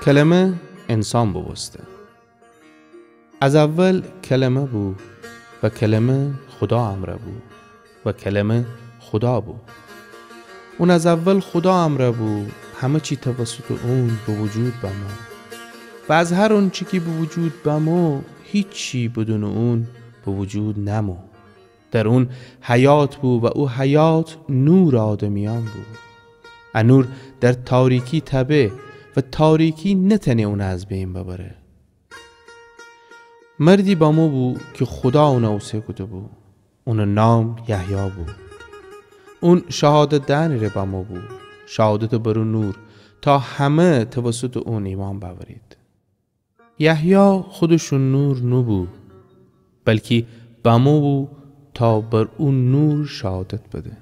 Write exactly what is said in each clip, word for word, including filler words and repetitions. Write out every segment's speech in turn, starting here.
کلمه انسان بوبوسته. از اول کلمه بو و کلمه خودا امرأ بو و کلمه خودا بو. اون از اول خودا امرأ بو، همه چی توسطٚ اون به وجود بمو و از هر اونچی کی به وجود بمو، هیچی بدونٚ اون به وجود نمو. در اون حیات بو و او حیات نورٚ آدمیأن بو. ا نور در تاریکی تبه و تاریکی نتأنه اون از بین ببره. مردی بمو بو کی خودا اون اوسه کوده بو. اونٚ نام یحیی بو. اون شهادت دئنٚ ره بمو بو، شهادت بر او نور، تا همه توسطٚ اون ایمأن بأورید. یحیی خودش او نور نوبو، بلکی بمو بو تا بر او نور شهادت بده.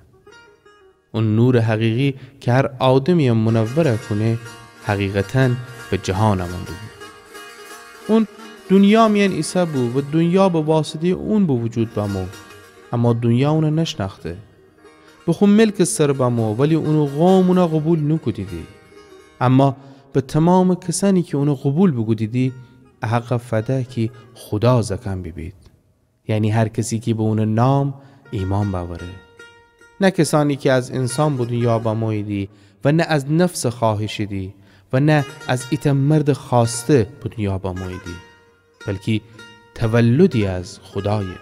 او نورٚ حقیقی کی هر آدمیی منور کونه، حقیقتاً به جهان امون بو. اون دونیا میأن ایسه بو و دونیا به واسطه‌یٚ اون به وجود بمو، اما دونیا اون نشنأخته. به خو ملکٚ سر بمو، ولی اونٚ قوم اون قوبیل نوکودیدی. اما به تومامٚ کسأنی کی اون قوبیل بوکودیدی، ا حق فده کی خودا زأکأن بیبید. یعنی هر کسی کی به اونٚ نام ایمأن بأوره. نه کسأنی کی از انسان به دونیا بموییدی و نه از نفسٚ خوأهشیدی و نه از ایتأ مردٚ خوأسته به دونیا بموییدی، بلکی تولدی از خودایه.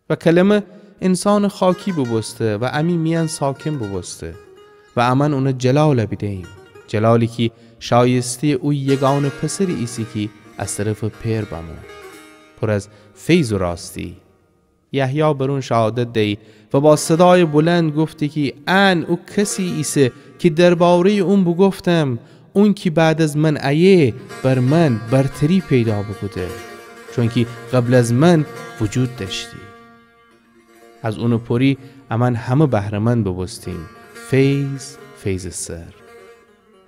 و کلمه انسانٚ خاکی بوبوسته و امی میأن ساکن بوبوسته و امأن اونٚ جلال بیده‌ییم، جلالی کی شایسته‌یٚ او یگانه پسری ایسه کی از طرفٚ پئر بمو، پور از فیض و راستی. یحیی بر اون شهادت دیی و با صدایٚ بلند گفتی کی ان او کسی ایسه کی درباره‌یٚ اون بوگفتم، اون کی بعد از من ایه، بر من برتری پیدا بوکوده، چونکی قبل از من وجود دأشتی. از اونٚ پوری امأن همه بهره‌مند بوبوستیم، فیض فیضٚ سر.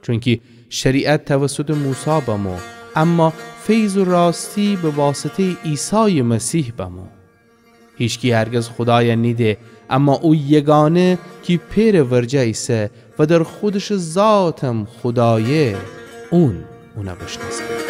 چونکی شریعت توسطٚ موسی بمو، اما فیض و راستی به واسطه‌یٚ عیسایٚ مسیح بمو. هیچکی هرگز خودای نیده، اما او یگانه کی پئرٚ ورجه ایسه و در خودشٚ ذاتم خودایه، اون اون بشنأسه.